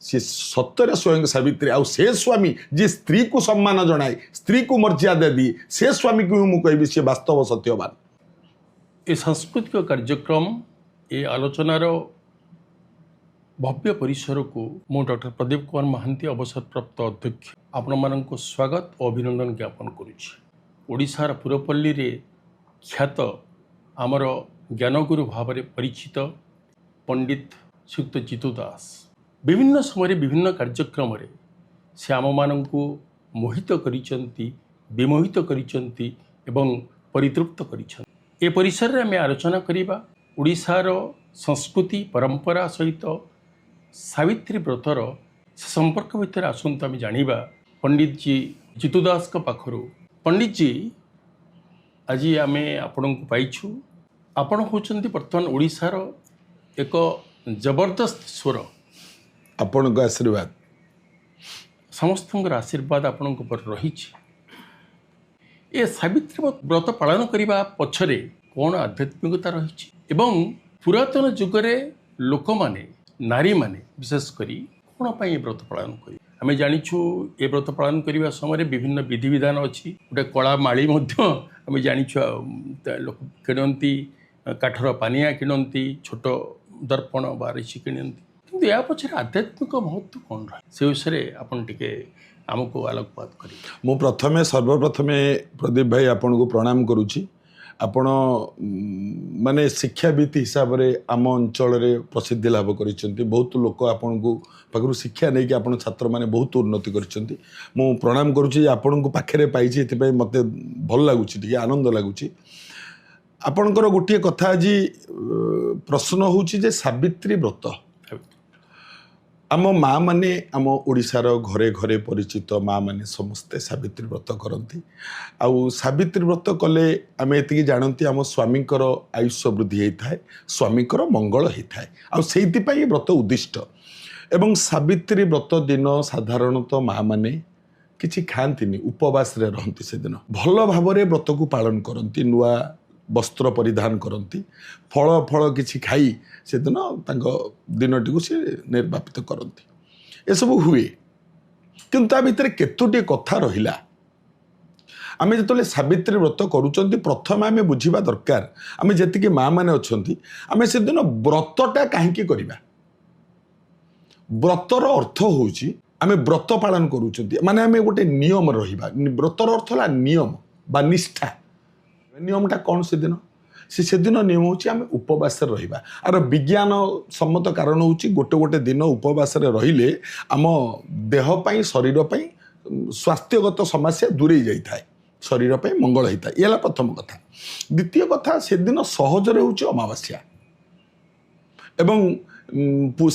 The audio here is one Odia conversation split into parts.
ସିଏ ସତରେ ସ୍ୱୟଂ ସାବିତ୍ରୀ। ଆଉ ସେ ସ୍ୱାମୀ ଯିଏ ସ୍ତ୍ରୀକୁ ସମ୍ମାନ ଜଣାଏ, ସ୍ତ୍ରୀକୁ ମର୍ଯ୍ୟାଦା ଦିଏ, ସେ ସ୍ୱାମୀକୁ ହିଁ ମୁଁ କହିବି ସିଏ ବାସ୍ତବ ସତ୍ୟବାନ। ଏ ସାଂସ୍କୃତିକ କାର୍ଯ୍ୟକ୍ରମ, ଏ ଆଲୋଚନାର ଭବ୍ୟ ପରିସରକୁ ମୁଁ ଡକ୍ଟର ପ୍ରଦୀପ କୁମାର ମହାନ୍ତି, ଅବସରପ୍ରାପ୍ତ ଅଧ୍ୟକ୍ଷ, ଆପଣମାନଙ୍କୁ ସ୍ୱାଗତ ଓ ଅଭିନନ୍ଦନ ଜ୍ଞାପନ କରୁଛି। ଓଡ଼ିଶାର ପୁରପଲ୍ଲୀରେ ଖ୍ୟାତ ଆମର ଜ୍ଞାନଗୁରୁ ଭାବରେ ପରିଚିତ ପଣ୍ଡିତ ଶ୍ରୀଯୁକ୍ତ ଜିତୁ ଦାସ ବିଭିନ୍ନ ସମୟରେ ବିଭିନ୍ନ କାର୍ଯ୍ୟକ୍ରମରେ ସେ ଆମମାନଙ୍କୁ ମୋହିତ କରିଛନ୍ତି, ବିମୋହିତ କରିଛନ୍ତି ଏବଂ ପରିତୃପ୍ତ କରିଛନ୍ତି। ଏ ପରିସରରେ ଆମେ ଆଲୋଚନା କରିବା ଓଡ଼ିଶାର ସଂସ୍କୃତି ପରମ୍ପରା ସହିତ ସାବିତ୍ରୀ ବ୍ରତର ସେ ସମ୍ପର୍କ ଭିତରେ। ଆସନ୍ତୁ ଆମେ ଜାଣିବା ପଣ୍ଡିତଜୀ ଜିତୁ ଦାସଙ୍କ ପାଖରୁ। ପଣ୍ଡିତଜୀ, ଆଜି ଆମେ ଆପଣଙ୍କୁ ପାଇଛୁ। ଆପଣ ହେଉଛନ୍ତି ବର୍ତ୍ତମାନ ଓଡ଼ିଶାର ଏକ ଜବରଦସ୍ତ ସ୍ୱର। ଆପଣଙ୍କ ଆଶୀର୍ବାଦ। ସମସ୍ତଙ୍କର ଆଶୀର୍ବାଦ ଆପଣଙ୍କ ଉପରେ ରହିଛି। ଏ ସାବିତ୍ରୀ ବ୍ରତ ପାଳନ କରିବା ପଛରେ କ'ଣ ଆଧ୍ୟାତ୍ମିକତା ରହିଛି ଏବଂ ପୁରାତନ ଯୁଗରେ ଲୋକମାନେ, ନାରୀମାନେ ବିଶେଷ କରି କ'ଣ ପାଇଁ ଏ ବ୍ରତ ପାଳନ କରିବେ? ଆମେ ଜାଣିଛୁ, ଏ ବ୍ରତ ପାଳନ କରିବା ସମୟରେ ବିଭିନ୍ନ ବିଧିବିଧାନ ଅଛି। ଗୋଟେ କଳା ମାଳି ମଧ୍ୟ ଆମେ ଜାଣିଛୁ, ଆଉ ଲୋକ କିଣନ୍ତି, କାଠର ପାନିଆ କିଣନ୍ତି, ଛୋଟ ଦର୍ପଣ ବା ରିସି କିଣନ୍ତି। କିନ୍ତୁ ଏହା ପଛରେ ଆଧ୍ୟାତ୍ମିକ ମହତ୍ଵ କ'ଣ ରହେ, ସେ ବିଷୟରେ ଆପଣ ଟିକେ ଆମକୁ ଆଲୋକପାତ କରିବେ। ମୁଁ ପ୍ରଥମେ, ସର୍ବପ୍ରଥମେ ପ୍ରଦୀପ ଭାଇ, ଆପଣଙ୍କୁ ପ୍ରଣାମ କରୁଛି। ଆପଣ ମାନେ ଶିକ୍ଷାବିତ୍ ହିସାବରେ ଆମ ଅଞ୍ଚଳରେ ପ୍ରସିଦ୍ଧି ଲାଭ କରିଛନ୍ତି। ବହୁତ ଲୋକ ଆପଣଙ୍କୁ ପାଖରୁ ଶିକ୍ଷା ନେଇକି ଆପଣ ଛାତ୍ରମାନେ ବହୁତ ଉନ୍ନତି କରିଛନ୍ତି। ମୁଁ ପ୍ରଣାମ କରୁଛି ଯେ ଆପଣଙ୍କୁ ପାଖରେ ପାଇଛି, ଏଥିପାଇଁ ମୋତେ ଭଲ ଲାଗୁଛି, ଟିକେ ଆନନ୍ଦ ଲାଗୁଛି। ଆପଣଙ୍କର ଗୋଟିଏ କଥା ଆଜି ପ୍ରଶ୍ନ ହେଉଛି ଯେ ସାବିତ୍ରୀ ବ୍ରତ, ଆମ ମା ମାନେ, ଆମ ଓଡ଼ିଶାର ଘରେ ଘରେ ପରିଚିତ ମା ମାନେ ସମସ୍ତେ ସାବିତ୍ରୀ ବ୍ରତ କରନ୍ତି। ଆଉ ସାବିତ୍ରୀ ବ୍ରତ କଲେ ଆମେ ଏତିକି ଜାଣନ୍ତି, ଆମ ସ୍ୱାମୀଙ୍କର ଆୟୁଷ ବୃଦ୍ଧି ହେଇଥାଏ, ସ୍ୱାମୀଙ୍କର ମଙ୍ଗଳ ହେଇଥାଏ। ଆଉ ସେଇଥିପାଇଁ ଏ ବ୍ରତ ଉଦ୍ଦିଷ୍ଟ। ଏବଂ ସାବିତ୍ରୀ ବ୍ରତ ଦିନ ସାଧାରଣତଃ ମା ମାନେ କିଛି ଖାଆନ୍ତିନି, ଉପବାସରେ ରହନ୍ତି। ସେଦିନ ଭଲ ଭାବରେ ବ୍ରତକୁ ପାଳନ କରନ୍ତି, ନୂଆ ବସ୍ତ୍ର ପରିଧାନ କରନ୍ତି, ଫଳ ଫଳ କିଛି ଖାଇ ସେଦିନ ତାଙ୍କ ଦିନଟିକୁ ସେ ନିର୍ବାପିତ କରନ୍ତି। ଏସବୁ ହୁଏ, କିନ୍ତୁ ତା ଭିତରେ କେତୋଟି କଥା ରହିଲା। ଆମେ ଯେତେବେଳେ ସାବିତ୍ରୀ ବ୍ରତ କରୁଛନ୍ତି, ପ୍ରଥମେ ଆମେ ବୁଝିବା ଦରକାର, ଆମେ ଯେତିକି ମା ମାନେ ଅଛନ୍ତି, ଆମେ ସେଦିନ ବ୍ରତଟା କାହିଁକି କରିବା? ବ୍ରତର ଅର୍ଥ ହେଉଛି ଆମେ ବ୍ରତ ପାଳନ କରୁଛନ୍ତି ମାନେ ଆମେ ଗୋଟେ ନିୟମ ରହିବା। ବ୍ରତର ଅର୍ଥ ହେଲା ନିୟମ ବା ନିଷ୍ଠା। ନିୟମଟା କ'ଣ ସେଦିନ? ସେଦିନ ନିୟମ ହେଉଛି ଆମେ ଉପବାସରେ ରହିବା। ଆର ବିଜ୍ଞାନ ସମ୍ମତ କାରଣ ହେଉଛି ଗୋଟେ ଗୋଟେ ଦିନ ଉପବାସରେ ରହିଲେ ଆମ ଦେହ ପାଇଁ, ଶରୀର ପାଇଁ ସ୍ୱାସ୍ଥ୍ୟଗତ ସମସ୍ୟା ଦୂରେଇ ଯାଇଥାଏ, ଶରୀର ପାଇଁ ମଙ୍ଗଳ ହେଇଥାଏ। ଇଏ ହେଲା ପ୍ରଥମ କଥା। ଦ୍ୱିତୀୟ କଥା, ସେଦିନ ସହଜରେ ହେଉଛି ଅମାବାସ୍ୟା ଏବଂ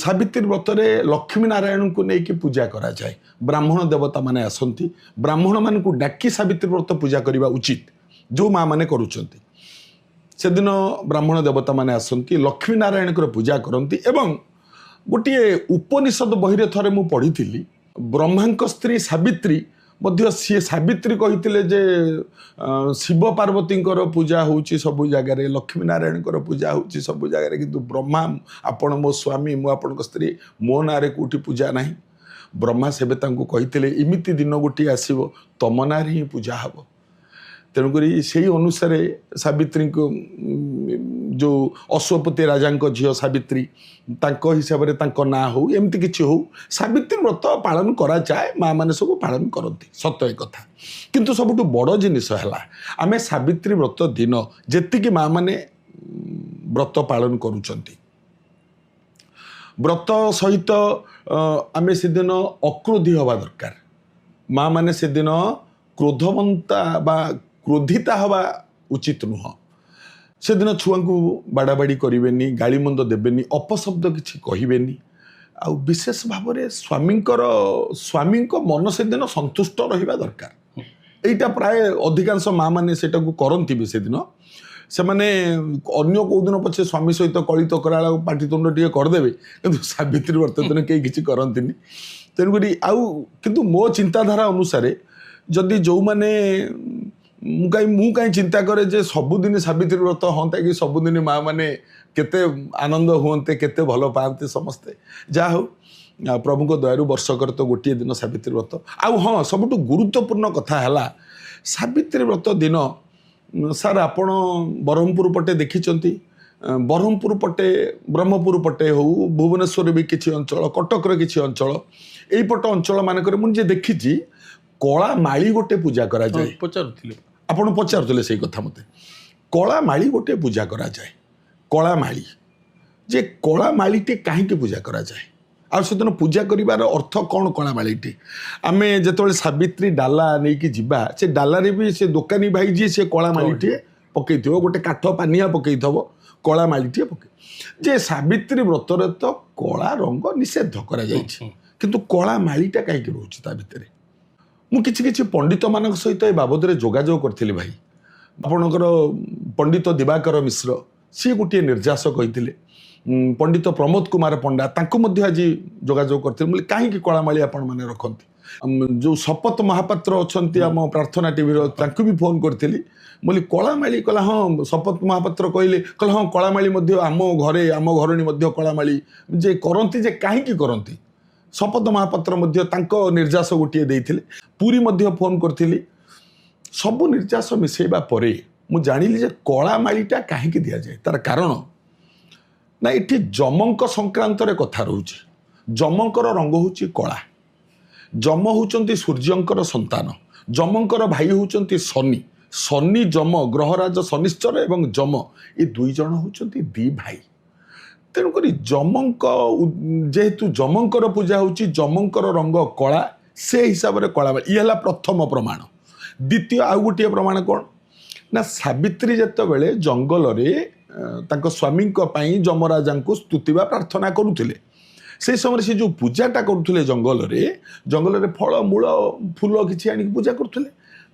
ସାବିତ୍ରୀ ବ୍ରତରେ ଲକ୍ଷ୍ମୀ ନାରାୟଣଙ୍କୁ ନେଇକି ପୂଜା କରାଯାଏ। ବ୍ରାହ୍ମଣ ଦେବତାମାନେ ଆସନ୍ତି। ବ୍ରାହ୍ମଣମାନଙ୍କୁ ଡାକି ସାବିତ୍ରୀ ବ୍ରତ ପୂଜା କରିବା ଉଚିତ, ଯେଉଁ ମା ମାନେ କରୁଛନ୍ତି। ସେଦିନ ବ୍ରାହ୍ମଣ ଦେବତାମାନେ ଆସନ୍ତି, ଲକ୍ଷ୍ମୀ ନାରାୟଣଙ୍କର ପୂଜା କରନ୍ତି। ଏବଂ ଗୋଟିଏ ଉପନିଷଦ ବହିରେ ଥରେ ମୁଁ ପଢ଼ିଥିଲି, ବ୍ରହ୍ମାଙ୍କ ସ୍ତ୍ରୀ ସାବିତ୍ରୀ ମଧ୍ୟ, ସିଏ ସାବିତ୍ରୀ କହିଥିଲେ ଯେ ଶିବ ପାର୍ବତୀଙ୍କର ପୂଜା ହେଉଛି ସବୁ ଜାଗାରେ, ଲକ୍ଷ୍ମୀ ନାରାୟଣଙ୍କର ପୂଜା ହେଉଛି ସବୁ ଜାଗାରେ, କିନ୍ତୁ ବ୍ରହ୍ମା, ଆପଣ ମୋ ସ୍ୱାମୀ, ମୁଁ ଆପଣଙ୍କ ସ୍ତ୍ରୀ, ମୋ ନାଁରେ କେଉଁଠି ପୂଜା ନାହିଁ। ବ୍ରହ୍ମା ସେବେ ତାଙ୍କୁ କହିଥିଲେ, ଏମିତି ଦିନ ଗୋଟିଏ ଆସିବ, ତମ ନାଁରେ ହିଁ ପୂଜା ହେବ। ତେଣୁକରି ସେଇ ଅନୁସାରେ ସାବିତ୍ରୀଙ୍କୁ ଯେଉଁ ଅଶ୍ୱପତି ରାଜାଙ୍କ ଝିଅ ସାବିତ୍ରୀ, ତାଙ୍କ ହିସାବରେ ତାଙ୍କ ନାଁ ହଉ, ଏମିତି କିଛି ହଉ, ସାବିତ୍ରୀ ବ୍ରତ ପାଳନ କରାଯାଏ, ମା ମାନେ ସବୁ ପାଳନ କରନ୍ତି, ସତ ଏ କଥା। କିନ୍ତୁ ସବୁଠୁ ବଡ଼ ଜିନିଷ ହେଲା, ଆମେ ସାବିତ୍ରୀ ବ୍ରତ ଦିନ ଯେତିକି ମା ମାନେ ବ୍ରତ ପାଳନ କରୁଛନ୍ତି, ବ୍ରତ ସହିତ ଆମେ ସେଦିନ ଅକ୍ରୋଧୀ ହେବା ଦରକାର। ମା ମାନେ ସେଦିନ କ୍ରୋଧବନ୍ତା ବା କ୍ରୋଧିତା ହେବା ଉଚିତ ନୁହଁ। ସେଦିନ ଛୁଆଙ୍କୁ ବାଡ଼ାବାଡ଼ି କରିବେନି, ଗାଳିମନ୍ଦ ଦେବେନି, ଅପଶବ୍ଦ କିଛି କହିବେନି। ଆଉ ବିଶେଷ ଭାବରେ ସ୍ୱାମୀଙ୍କ ମନ ସେଦିନ ସନ୍ତୁଷ୍ଟ ରହିବା ଦରକାର। ଏଇଟା ପ୍ରାୟ ଅଧିକାଂଶ ମା ମାନେ ସେଇଟାକୁ କରନ୍ତି ବି। ସେଦିନ ସେମାନେ ଅନ୍ୟ କେଉଁ ଦିନ ପଛେ ସ୍ୱାମୀ ସହିତ କଳି ତକରାଳ, ପାଟିତୁଣ୍ଡ ଟିକେ କରିଦେବେ, କିନ୍ତୁ ସାବିତ୍ରୀ ବ୍ରତ ଦିନ କେହି କିଛି କରନ୍ତିନି। ତେଣୁକରି ଆଉ କିନ୍ତୁ ମୋ ଚିନ୍ତାଧାରା ଅନୁସାରେ ଯଦି ଯେଉଁମାନେ, ମୁଁ କାହିଁ ଚିନ୍ତା କରେ ଯେ ସବୁଦିନ ସାବିତ୍ରୀ ବ୍ରତ ହଅନ୍ତା କି, ସବୁଦିନ ମା ମାନେ କେତେ ଆନନ୍ଦ ହୁଅନ୍ତେ, କେତେ ଭଲ ପାଆନ୍ତେ ସମସ୍ତେ। ଯାହା ହଉ, ଆଉ ପ୍ରଭୁଙ୍କ ଦୟାରୁ ବର୍ଷକରେ ତ ଗୋଟିଏ ଦିନ ସାବିତ୍ରୀ ବ୍ରତ। ଆଉ ହଁ, ସବୁଠୁ ଗୁରୁତ୍ୱପୂର୍ଣ୍ଣ କଥା ହେଲା ସାବିତ୍ରୀ ବ୍ରତ ଦିନ ସାର୍ ଆପଣ ବ୍ରହ୍ମପୁର ପଟେ ଦେଖିଛନ୍ତି, ବ୍ରହ୍ମପୁର ପଟେ, ବ୍ରହ୍ମପୁର ପଟେ ହଉ, ଭୁବନେଶ୍ୱର ବି କିଛି ଅଞ୍ଚଳ, କଟକର କିଛି ଅଞ୍ଚଳ, ଏଇପଟ ଅଞ୍ଚଳ ମାନଙ୍କରେ ମୁଁ ନିଜେ ଦେଖିଛି କଳା ମାଳି ଗୋଟେ ପୂଜା କରାଯାଏ। ପଚାରୁଥିଲେ, ଆପଣ ପଚାରୁଥିଲେ ସେଇ କଥା ମୋତେ। କଳା ମାଳି ଗୋଟେ ପୂଜା କରାଯାଏ, କଳା ମାଳି। ଯେ କଳା ମାଳିଟି କାହିଁକି ପୂଜା କରାଯାଏ ଆଉ ସେଦିନ ପୂଜା କରିବାର ଅର୍ଥ କ'ଣ? କଳା ମାଳିଟି ଆମେ ଯେତେବେଳେ ସାବିତ୍ରୀ ଡାଲା ନେଇକି ଯିବା, ସେ ଡାଲାରେ ବି ସେ ଦୋକାନୀ ଭାଇ ଯିଏ ସେ କଳା ମାଳିଟିଏ ପକେଇଥିବ, ଗୋଟେ କାଠ ପାନିଆ ପକେଇଥିବ, କଳା ମାଳିଟିଏ ପକେଇ। ଯେ ସାବିତ୍ରୀ ବ୍ରତରେ ତ କଳା ରଙ୍ଗ ନିଷେଧ କରାଯାଇଛି, କିନ୍ତୁ କଳା ମାଳିଟା କାହିଁକି ରହୁଛି ତା ଭିତରେ? ମୁଁ କିଛି କିଛି ପଣ୍ଡିତମାନଙ୍କ ସହିତ ଏ ବାବଦରେ ଯୋଗାଯୋଗ କରିଥିଲି ଭାଇ। ଆପଣଙ୍କର ପଣ୍ଡିତ ଦିବାକର ମିଶ୍ର, ସିଏ ଗୋଟିଏ ନିର୍ଯାସ କହିଥିଲେ। ପଣ୍ଡିତ ପ୍ରମୋଦ କୁମାର ପଣ୍ଡା, ତାଙ୍କୁ ମଧ୍ୟ ଆଜି ଯୋଗାଯୋଗ କରିଥିଲି। ମୁଁ କହିଲି କାହିଁକି କଳାମାଳି ଆପଣମାନେ ରଖନ୍ତି? ଯେଉଁ ଶପଥ ମହାପାତ୍ର ଅଛନ୍ତି ଆମ ପ୍ରାର୍ଥନା ଟିଭିର, ତାଙ୍କୁ ବି ଫୋନ୍ କରିଥିଲି। ମୁଁ କହିଲି କଳାମାଳି, କହିଲା ହଁ। ଶପଥ ମହାପାତ୍ର କହିଲେ, କହିଲେ ହଁ, କଳାମାଳି ମଧ୍ୟ ଆମ ଘରେ, ଆମ ଘରଣୀ ମଧ୍ୟ କଳାମାଳି ଯେ କରନ୍ତି, ଯେ କାହିଁକି କରନ୍ତି? ଶପଥ ମହାପାତ୍ର ମଧ୍ୟ ତାଙ୍କ ନିର୍ଯାସ ଗୋଟିଏ ଦେଇଥିଲେ। ପୁରୀ ମଧ୍ୟ ଫୋନ୍ କରିଥିଲି। ସବୁ ନିର୍ଯାସ ମିଶାଇବା ପରେ ମୁଁ ଜାଣିଲି ଯେ କଳାମାଳିଟା କାହିଁକି ଦିଆଯାଏ। ତାର କାରଣ ନା ଏଠି ଯମଙ୍କ ସଂକ୍ରାନ୍ତରେ କଥା ରହୁଛି। ଯମଙ୍କର ରଙ୍ଗ ହେଉଛି କଳା। ଯମ ହେଉଛନ୍ତି ସୂର୍ଯ୍ୟଙ୍କର ସନ୍ତାନ। ଯମଙ୍କର ଭାଇ ହେଉଛନ୍ତି ଶନି। ଶନି ଯମ, ଗ୍ରହରାଜ ଶନିଶ୍ଚର ଏବଂ ଯମ, ଏ ଦୁଇ ଜଣ ହେଉଛନ୍ତି ଦି ଭାଇ। ତେଣୁକରି ଯମଙ୍କ, ଯେହେତୁ ଯମଙ୍କର ପୂଜା ହେଉଛି, ଯମଙ୍କର ରଙ୍ଗ କଳା, ସେ ହିସାବରେ କଳା। ଇଏ ହେଲା ପ୍ରଥମ ପ୍ରମାଣ। ଦ୍ୱିତୀୟ ଆଉ ଗୋଟିଏ ପ୍ରମାଣ କ'ଣ ନା, ସାବିତ୍ରୀ ଯେତେବେଳେ ଜଙ୍ଗଲରେ ତାଙ୍କ ସ୍ୱାମୀଙ୍କ ପାଇଁ ଯମରାଜାଙ୍କୁ ସ୍ତୁତି ବା ପ୍ରାର୍ଥନା କରୁଥିଲେ, ସେଇ ସମୟରେ ସେ ଯେଉଁ ପୂଜାଟା କରୁଥିଲେ ଜଙ୍ଗଲରେ, ଜଙ୍ଗଲରେ ଫଳ ମୂଳ ଫୁଲ କିଛି ଆଣିକି ପୂଜା କରୁଥିଲେ।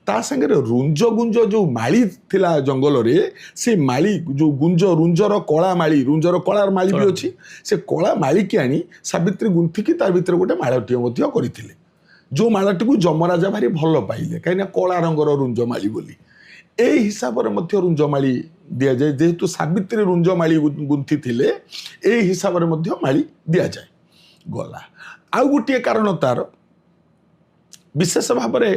ତା ସାଙ୍ଗରେ ରୁଞ୍ଜ ଗୁଞ୍ଜ ଯେଉଁ ମାଳି ଥିଲା ଜଙ୍ଗଲରେ, ସେ ମାଳି ଯେଉଁ ଗୁଞ୍ଜ ରୁଞ୍ଜର କଳା ମାଳି, ରୁଞ୍ଜର କଳା ମାଳି ବି ଅଛି, ସେ କଳା ମାଳିକି ଆଣି ସାବିତ୍ରୀ ଗୁନ୍ଥିକି ତା ଭିତରେ ଗୋଟେ ମାଳଟିଏ ମଧ୍ୟ କରିଥିଲେ, ଯେଉଁ ମାଳଟିକୁ ଯମରାଜା ଭାରି ଭଲ ପାଇଲେ, କାହିଁକିନା କଳା ରଙ୍ଗର ରୁଞ୍ଜ ମାଳି ବୋଲି। ଏଇ ହିସାବରେ ମଧ୍ୟ ରୁଞ୍ଜମାଳି ଦିଆଯାଏ। ଯେହେତୁ ସାବିତ୍ରୀ ରୁଞ୍ଜମାଳି ଗୁନ୍ଥିଥିଲେ, ଏଇ ହିସାବରେ ମଧ୍ୟ ମାଳି ଦିଆଯାଏ। ଗଲା ଆଉ ଗୋଟିଏ କାରଣ ତାର। ବିଶେଷ ଭାବରେ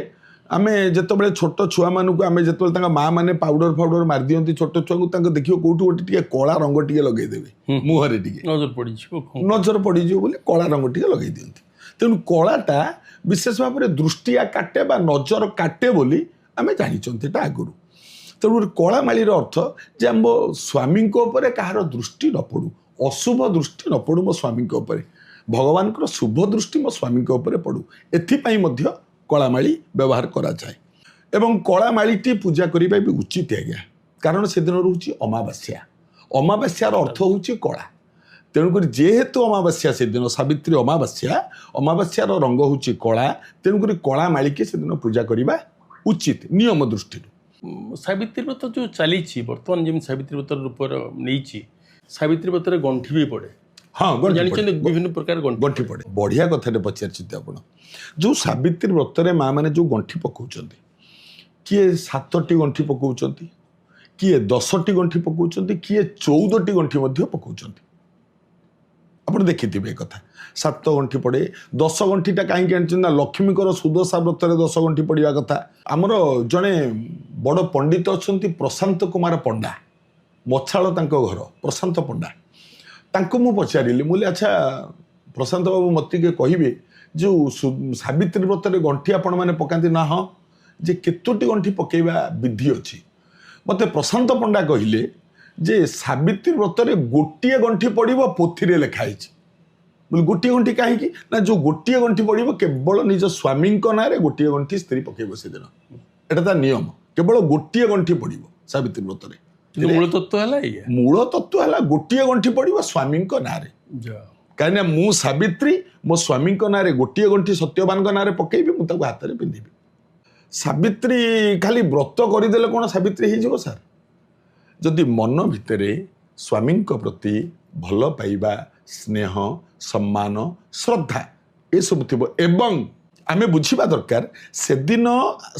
ଆମେ ଯେତେବେଳେ ଛୋଟ ଛୁଆମାନଙ୍କୁ, ଆମେ ଯେତେବେଳେ ତାଙ୍କ ମା ମାନେ ପାଉଡର ଫାଉଡର ମାରିଦିଅନ୍ତି ଛୋଟ ଛୁଆଙ୍କୁ, ତାଙ୍କ ଦେଖିବ କୋଉଠି ଗୋଟେ ଟିକେ କଳା ରଙ୍ଗ ଟିକେ ଲଗେଇଦେବେ ମୁହଁରେ ଟିକେ, ନଜର ପଡ଼ିଯିବ। ନଜର ପଡ଼ିଯିବ ବୋଲି କଳା ରଙ୍ଗ ଟିକେ ଲଗେଇ ଦିଅନ୍ତି। ତେଣୁ କଳାଟା ବିଶେଷ ଭାବରେ ଦୃଷ୍ଟିଆ କାଟେ ବା ନଜର କାଟେ ବୋଲି ଆମେ ଜାଣିଛନ୍ତି ଏଟା ଆଗରୁ। ତେଣୁ କଳା ମାଳିର ଅର୍ଥ ଯେ ଆମ ସ୍ୱାମୀଙ୍କ ଉପରେ କାହାର ଦୃଷ୍ଟି ନ ପଡ଼ୁ, ଅଶୁଭ ଦୃଷ୍ଟି ନ ପଡ଼ୁ ମୋ ସ୍ୱାମୀଙ୍କ ଉପରେ, ଭଗବାନଙ୍କର ଶୁଭ ଦୃଷ୍ଟି ମୋ ସ୍ୱାମୀଙ୍କ ଉପରେ ପଡ଼ୁ, ଏଥିପାଇଁ ମଧ୍ୟ କଳାମାଳି ବ୍ୟବହାର କରାଯାଏ। ଏବଂ କଳାମାଳିଟି ପୂଜା କରିବା ବି ଉଚିତ ଆଜ୍ଞା, କାରଣ ସେଦିନ ରହୁଛି ଅମାବାସ୍ୟା। ଅମାବାସ୍ୟାର ଅର୍ଥ ହେଉଛି କଳା। ତେଣୁକରି ଯେହେତୁ ଅମାବାସ୍ୟା ସେଦିନ, ସାବିତ୍ରୀ ଅମାବାସ୍ୟା, ଅମାବାସ୍ୟାର ରଙ୍ଗ ହେଉଛି କଳା, ତେଣୁକରି କଳା ମାଳିକି ସେଦିନ ପୂଜା କରିବା ଉଚିତ ନିୟମ ଦୃଷ୍ଟିରୁ। ସାବିତ୍ରୀ ବ୍ରତ ଯେଉଁ ଚାଲିଛି ବର୍ତ୍ତମାନ, ଯେମିତି ସାବିତ୍ରୀ ବ୍ରତର ରୂପର ନେଇଛି, ସାବିତ୍ରୀ ବ୍ରତରେ ଗଣ୍ଠି ବି ପଡ଼େ। ହଁ, ଗଣ୍ଠି। ଜାଣିଛନ୍ତି, ବିଭିନ୍ନ ପ୍ରକାର ଗଣ୍ଠି। ଗଣ୍ଠି ପଡ଼େ। ବଢ଼ିଆ କଥାଟେ ପଚାରିଛନ୍ତି ଆପଣ। ଯେଉଁ ସାବିତ୍ରୀ ବ୍ରତରେ ମା ମାନେ ଯେଉଁ ଗଣ୍ଠି ପକାଉଛନ୍ତି, କିଏ 7ଟି ଗଣ୍ଠି ପକାଉଛନ୍ତି, କିଏ 10ଟି ଗଣ୍ଠି ପକାଉଛନ୍ତି, କିଏ 14ଟି ଗଣ୍ଠି ମଧ୍ୟ ପକାଉଛନ୍ତି। ଆପଣ ଦେଖିଥିବେ ଏ କଥା। 7 ଗଣ୍ଠି ପଡ଼େ। 10 ଗଣ୍ଠିଟା କାହିଁକି ଆଣିଛନ୍ତି ନା, ଲକ୍ଷ୍ମୀଙ୍କର ସୁଦଶା ବ୍ରତରେ 10 ଗଣ୍ଠି ପଡ଼ିବା କଥା। ଆମର ଜଣେ ବଡ଼ ପଣ୍ଡିତ ଅଛନ୍ତି, ପ୍ରଶାନ୍ତ କୁମାର ପଣ୍ଡା, ମଛାଳ ତାଙ୍କ ଘର, ପ୍ରଶାନ୍ତ ପଣ୍ଡା। ତାଙ୍କୁ ମୁଁ ପଚାରିଲି, ମୁଁ କହିଲି ଆଚ୍ଛା ପ୍ରଶାନ୍ତ ବାବୁ, ମୋତେ ଟିକେ କହିବେ ଯେଉଁ ସାବିତ୍ରୀ ବ୍ରତରେ ଗଣ୍ଠି ଆପଣମାନେ ପକାନ୍ତି ନା, ହଁ, ଯେ କେତୋଟି ଗଣ୍ଠି ପକାଇବା ବିଧି ଅଛି? ମୋତେ ପ୍ରଶାନ୍ତ ପଣ୍ଡା କହିଲେ ଯେ ସାବିତ୍ରୀ ବ୍ରତରେ ଗୋଟିଏ ଗଣ୍ଠି ପଡ଼ିବ, ପୋଥିରେ ଲେଖା ହେଇଛି। ବୋଲି ଗୋଟିଏ ଗଣ୍ଠି କାହିଁକି ନା, ଯେଉଁ ଗୋଟିଏ ଗଣ୍ଠି ପଡ଼ିବ କେବଳ ନିଜ ସ୍ୱାମୀଙ୍କ ନାଁରେ ଗୋଟିଏ ଗଣ୍ଠି ସ୍ତ୍ରୀ ପକାଇବ ସେଦିନ, ଏଇଟା ତା ନିୟମ। କେବଳ ଗୋଟିଏ ଗଣ୍ଠି ପଡ଼ିବ ସାବିତ୍ରୀ ବ୍ରତରେ। କିନ୍ତୁ ମୂଳ ତତ୍ତ୍ୱ ହେଲା ଏଇଆ। ମୂଳ ତତ୍ତ୍ୱ ହେଲା ଗୋଟିଏ ଗଣ୍ଠି ପଡ଼ିବ ସ୍ୱାମୀଙ୍କ ନାଁରେ। କାହିଁକିନା ମୁଁ ସାବିତ୍ରୀ, ମୋ ସ୍ୱାମୀଙ୍କ ନାଁରେ ଗୋଟିଏ ଗଣ୍ଠି ସତ୍ୟବାନଙ୍କ ନାଁରେ ପକେଇବି, ମୁଁ ତାକୁ ହାତରେ ପିନ୍ଧିବି। ସାବିତ୍ରୀ ଖାଲି ବ୍ରତ କରିଦେଲେ କ'ଣ ସାବିତ୍ରୀ ହେଇଯିବ ସାର୍? ଯଦି ମନ ଭିତରେ ସ୍ୱାମୀଙ୍କ ପ୍ରତି ଭଲ ପାଇବା, ସ୍ନେହ, ସମ୍ମାନ, ଶ୍ରଦ୍ଧା ଏସବୁ ଥିବ, ଏବଂ ଆମେ ବୁଝିବା ଦରକାର ସେଦିନ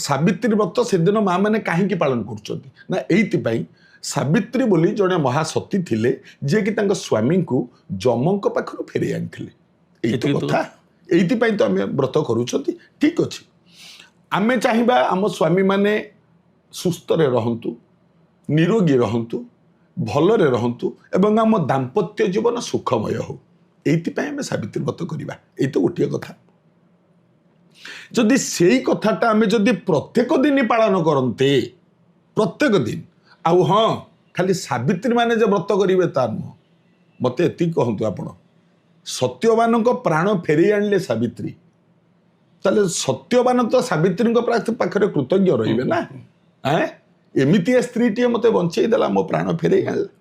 ସାବିତ୍ରୀ ବ୍ରତ ସେଦିନ ମା ମାନେ କାହିଁକି ପାଳନ କରୁଛନ୍ତି ନା, ଏଇଥିପାଇଁ ସାବିତ୍ରୀ ବୋଲି ଜଣେ ମହାସତୀ ଥିଲେ, ଯିଏକି ତାଙ୍କ ସ୍ୱାମୀଙ୍କୁ ଯମଙ୍କ ପାଖରୁ ଫେରେଇ ଆଣିଥିଲେ। ଏଇ ତ ଏତିକି ତ କଥା। ଏଇଥିପାଇଁ ତ ଆମେ ବ୍ରତ କରୁଛନ୍ତି। ଠିକ ଅଛି, ଆମେ ଚାହିଁବା ଆମ ସ୍ୱାମୀମାନେ ସୁସ୍ଥରେ ରହନ୍ତୁ, ନିରୋଗୀ ରହନ୍ତୁ, ଭଲରେ ରହନ୍ତୁ ଏବଂ ଆମ ଦାମ୍ପତ୍ୟ ଜୀବନ ସୁଖମୟ ହଉ। ଏଇଥିପାଇଁ ଆମେ ସାବିତ୍ରୀ ବ୍ରତ କରିବା। ଏଇ ତ ଗୋଟିଏ କଥା। ଯଦି ସେଇ କଥାଟା ଆମେ ଯଦି ପ୍ରତ୍ୟେକ ଦିନ ପାଳନ କରନ୍ତେ, ପ୍ରତ୍ୟେକ ଦିନ, ଆଉ ହଁ, ଖାଲି ସାବିତ୍ରୀ ମାନେ ଯେ ବ୍ରତ କରିବେ ତା ନୁହଁ। ମୋତେ ଏତିକି କହନ୍ତୁ ଆପଣ, ସତ୍ୟବାନଙ୍କ ପ୍ରାଣ ଫେରେଇ ଆଣିଲେ ସାବିତ୍ରୀ, ତାହେଲେ ସତ୍ୟବାନ ତ ସାବିତ୍ରୀଙ୍କ ପାଖରେ କୃତଜ୍ଞ ରହିବେ ନା? ଏଁ, ଏମିତିଆ ସ୍ତ୍ରୀଟିଏ ମୋତେ ବଞ୍ଚେଇ ଦେଲା, ମୋ ପ୍ରାଣ ଫେରେଇ ଆଣିଲା।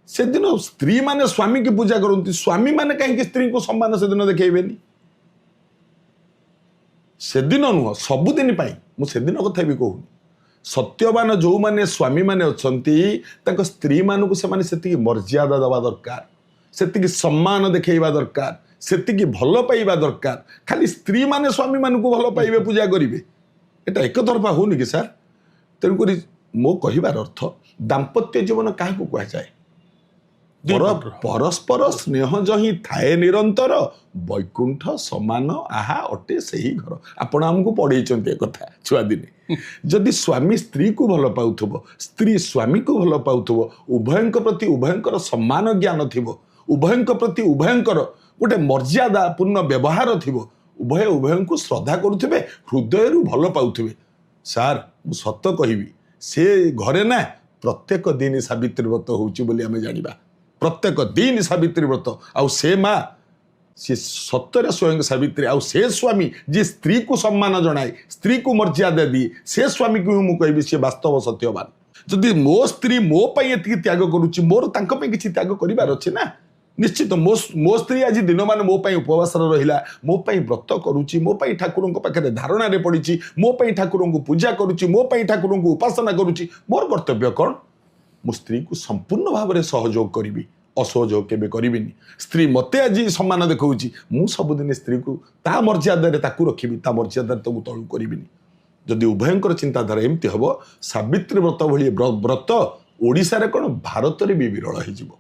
ସେଦିନ ସ୍ତ୍ରୀମାନେ ସ୍ୱାମୀକି ପୂଜା କରନ୍ତି, ସ୍ୱାମୀମାନେ କାହିଁକି ସ୍ତ୍ରୀଙ୍କୁ ସମ୍ମାନ ସେଦିନ ଦେଖେଇବେନି? ସେଦିନ ନୁହଁ, ସବୁଦିନ ପାଇଁ। ମୁଁ ସେଦିନ କଥା ବି କହୁନି। ସତ୍ୟବାନ ଯେଉଁମାନେ ସ୍ୱାମୀମାନେ ଅଛନ୍ତି, ତାଙ୍କ ସ୍ତ୍ରୀମାନଙ୍କୁ ସେମାନେ ସେତିକି ମର୍ଯ୍ୟାଦା ଦେବା ଦରକାର, ସେତିକି ସମ୍ମାନ ଦେଖେଇବା ଦରକାର, ସେତିକି ଭଲ ପାଇବା ଦରକାର। ଖାଲି ସ୍ତ୍ରୀମାନେ ସ୍ୱାମୀମାନଙ୍କୁ ଭଲ ପାଇବେ, ପୂଜା କରିବେ, ଏଟା ଏକତରଫା ହଉନି କି ସାର୍? ତେଣୁକରି ମୋ କହିବାର ଅର୍ଥ, ଦାମ୍ପତ୍ୟ ଜୀବନ କାହାକୁ କୁହାଯାଏ? ଦୁଇ ପଟର। ପରସ୍ପର ସ୍ନେହ ଯହିଁ ଥାଏ ନିରନ୍ତର, ବୈକୁଣ୍ଠ ସମାନ ଆହା ଅଟେ ସେହି ଘର। ଆପଣ ଆମକୁ ପଢେଇଛନ୍ତି ଏ କଥା ଛୁଆଦିନେ। ଯଦି ସ୍ୱାମୀ ସ୍ତ୍ରୀକୁ ଭଲ ପାଉଥିବ, ସ୍ତ୍ରୀ ସ୍ୱାମୀକୁ ଭଲ ପାଉଥିବ, ଉଭୟଙ୍କ ପ୍ରତି ଉଭୟଙ୍କର ସମ୍ମାନ ଜ୍ଞାନ ଥିବ, ଉଭୟଙ୍କ ପ୍ରତି ଉଭୟଙ୍କର ଗୋଟେ ମର୍ଯ୍ୟାଦାପୂର୍ଣ୍ଣ ବ୍ୟବହାର ଥିବ, ଉଭୟ ଉଭୟଙ୍କୁ ଶ୍ରଦ୍ଧା କରୁଥିବେ, ହୃଦୟରୁ ଭଲ ପାଉଥିବେ, ସାର୍ ମୁଁ ସତ କହିବି, ସେ ଘରେ ନା ପ୍ରତ୍ୟେକ ଦିନ ସାବିତ୍ରୀ ବ୍ରତ ହେଉଛି ବୋଲି ଆମେ ଜାଣିବା। ପ୍ରତ୍ୟେକ ଦିନ ସାବିତ୍ରୀ ବ୍ରତ। ଆଉ ସେ ମା ସେ ସତରେ ସ୍ୱୟଂ ସାବିତ୍ରୀ। ଆଉ ସେ ସ୍ୱାମୀ ଯିଏ ସ୍ତ୍ରୀକୁ ସମ୍ମାନ ଜଣାଏ, ସ୍ତ୍ରୀକୁ ମର୍ଯ୍ୟାଦା ଦିଏ, ସେ ସ୍ୱାମୀକୁ ହିଁ ମୁଁ କହିବି ସିଏ ବାସ୍ତବ ସତ୍ୟବାନ। ଯଦି ମୋ ସ୍ତ୍ରୀ ମୋ ପାଇଁ ଏତିକି ତ୍ୟାଗ କରୁଛି, ମୋର ତାଙ୍କ ପାଇଁ କିଛି ତ୍ୟାଗ କରିବାର ଅଛି ନା? ନିଶ୍ଚିତ। ମୋ ମୋ ସ୍ତ୍ରୀ ଆଜି ଦିନମାନ ମୋ ପାଇଁ ଉପବାସରେ ରହିଲା, ମୋ ପାଇଁ ବ୍ରତ କରୁଛି, ମୋ ପାଇଁ ଠାକୁରଙ୍କ ପାଖରେ ଧାରଣାରେ ପଡ଼ିଛି, ମୋ ପାଇଁ ଠାକୁରଙ୍କୁ ପୂଜା କରୁଛି, ମୋ ପାଇଁ ଠାକୁରଙ୍କୁ ଉପାସନା କରୁଛି, ମୋର କର୍ତ୍ତବ୍ୟ କ'ଣ? ମୁଁ ସ୍ତ୍ରୀକୁ ସମ୍ପୂର୍ଣ୍ଣ ଭାବରେ ସହଯୋଗ କରିବି, ଅସହଯୋଗ କେବେ କରିବିନି। ସ୍ତ୍ରୀ ମୋତେ ଆଜି ସମ୍ମାନ ଦେଖାଉଛି, ମୁଁ ସବୁଦିନ ସ୍ତ୍ରୀକୁ ତା ମର୍ଯ୍ୟାଦାରେ ତାକୁ ରଖିବି, ତା ମର୍ଯ୍ୟାଦାରେ ତାକୁ ତଳକୁ କରିବିନି। ଯଦି ଉଭୟଙ୍କର ଚିନ୍ତାଧାରା ଏମିତି ହେବ, ସାବିତ୍ରୀ ବ୍ରତ ଭଳି ବ୍ରତ ଓଡ଼ିଶାରେ କ'ଣ, ଭାରତରେ ବି ବିରଳ ହେଇଯିବ।